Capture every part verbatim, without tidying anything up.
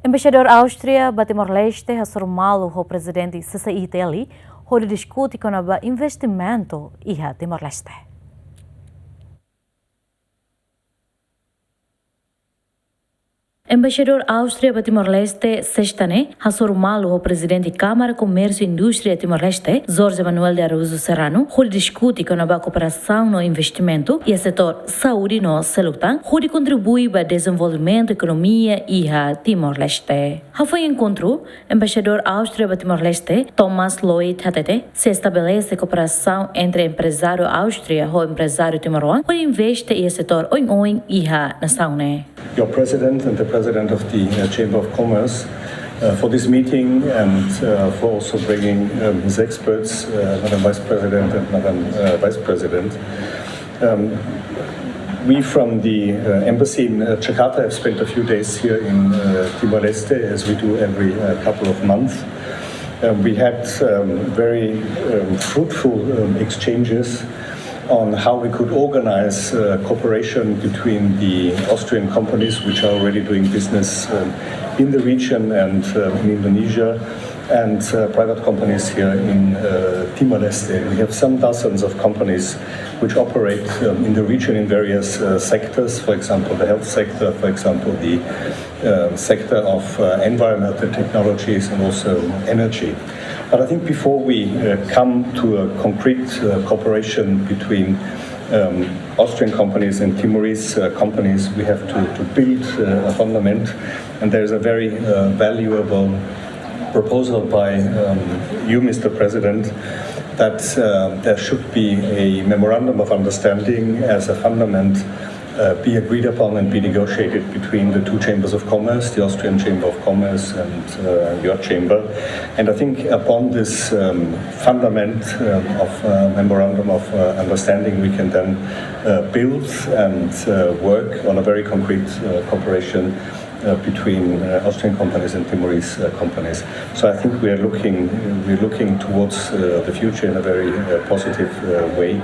Embaixadór Áustria ba Timor-Leste hasoru malu ho Prezidente C C I T L hodi diskute kona-ba investimentu iha Timor-Leste. Embaixadór Áustria ba Timor-Leste, sesta ne'e, hasoru malu ho Prezidente Kámara Komérsiu Indústria Timor-Leste, Jorge Manuel de Araújo Serrano, hodi diskute kona-ba kooperasaun no investimentu iha setór saúde no seluk tan, hodi kontribui ba dezenvolvimentu ekonomia iha Timor-Leste. Hafoin enkontru, Embaixadór Áustria ba Timor-Leste, Thomas Lloyd hatete, sei estabelese kooperasaun entre emprezáriu Áustria ho emprezáriu timoroan, hodi investe iha setór oin-oin iha nasaun ne'e. Your president and the president of the, uh, Chamber of Commerce, uh, for this meeting and, uh, for also bringing, um, his experts, uh, Madam Vice President and Madam, uh, Vice President. Um, we from the, uh, embassy in, uh, Jakarta have spent a few days here in, uh, Timor-Leste, as we do every, uh, couple of months. Um, we had, um, very, um, fruitful, um, exchanges on how we could organize, uh, cooperation between the Austrian companies which are already doing business, um, in the region and, um, in Indonesia, and, uh, private companies here in, uh, Timor-Leste. We have some dozens of companies which operate, um, in the region in various, uh, sectors, for example, the health sector, for example, the, uh, sector of, uh, environmental technologies and also energy. But I think before we, uh, come to a concrete, uh, cooperation between, um, Austrian companies and Timorese, uh, companies, we have to, to build, uh, a fundament. And there's a very, uh, valuable proposal by, um, you, Mister President, that, uh, there should be a memorandum of understanding as a fundament, uh, be agreed upon and be negotiated between the two chambers of commerce, the Austrian Chamber of Commerce and, uh, your chamber. And I think upon this, um, fundament, um, of, uh, memorandum of, uh, understanding, we can then, uh, build and, uh, work on a very concrete, uh, cooperation, uh, between, uh, Austrian companies and Timorese, uh, companies. So I think we are looking, we're looking towards, uh, the future in a very, uh, positive, uh, way.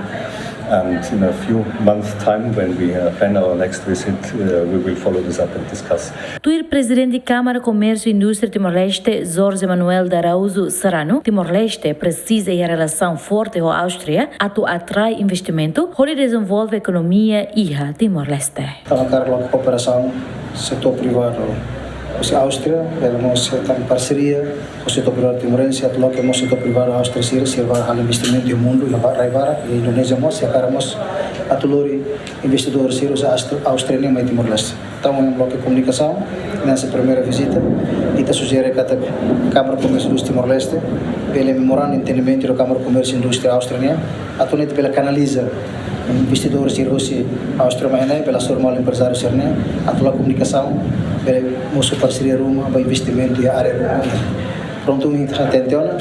And in a few months' time, when we, uh, plan our next visit, uh, we will follow this up and discuss. Tuir Prezidente Kámara Komérsiu Indústria Timor-Leste, Jorge Manuel de Araújo Serrano, Timor-Leste presiza iha relasaun forte ho Áustria atu atrai investimentu, hodi dezenvolve ekonomia iha Timor-Leste. Ita hakarak loke kooperasaun setór privadu husi Áustria, bele mós hetan parseria ho setór privadu timorense, atu loke mós setór privadu Áustria sira, sira bá halo investimentu iha mundu, iha ba-, rai barak, iha Indonézia mós, sira hakarak mós atu lori investidór sira husi Áustria, Áustria nian mai Timor-Leste. Entaun, ita loke komunikasaun, nessa primeira visita, ita sujere katak Kámara Komérsiu Indústria Timor-Leste bele memoranda entendimentu ho Kámara Komérsiu Indústria Áustria nian, atu nune'e ita bele kanaliza investidór sira husi Áustria mai ne'e, bele hasoru malu emprezáriu sira-ne'e, atu la'o komunikasaun, bele mosu parseria ruma ba investimentu iha área ruma. Prontu, ita hatene ona,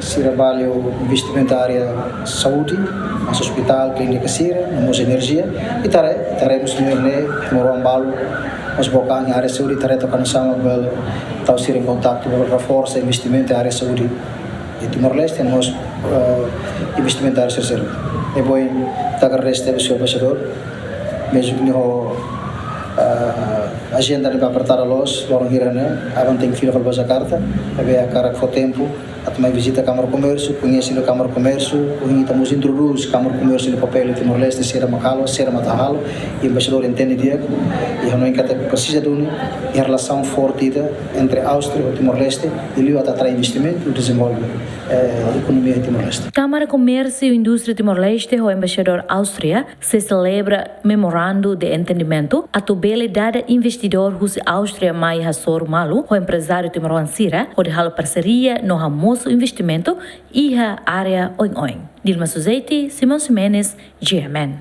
sira bá halo investimentu área saúde, mós ospitál, klínika sira, no mós enerjia, i ita haree, ita haree mós nune'e, timoroan balu mós book an iha área saúde, ita haree to'o oinsá bele tau sira iha kontaktu, bele reforsa investimentu iha área saúde iha Timor-Leste, no mós, eh, investimentu iha área sira seluk. Ne'ebé ita agradese tebes, señór embaixadór, mezmu ke nia ho, eh, ajenda ne'ebé apertada loos, loron hira ne'e, aban tenke fila fali ba Jakarta, maibé hakarak fó tempu atu mai vizita Kámara Komérsiu, koñese liu Kámara Komérsiu, ohin ita mós introdús Kámara Komérsiu nia papél iha Timor-Leste, saida mak halo, saida mak atu halo, i embaixadór entende di'ak, i hanoin katak presiza duni iha relasaun forte ida entre Áustria ho Timor-Leste, i liu atu atrai investimentu, dezenvolve, eh, ekonomia iha Timor-Leste. Kámara Komérsiu Indústria Timor-Leste ho Embaixadór Áustria sei selebra memorandu de entendimentu atu bele dada investidór husi Áustria mai hasoru malu ho emprezáriu timoroan sira hodi halo parseria no hamosu investimentu iha área oin-oin. Dilma Suzeti, Simão Ximenes, G M N.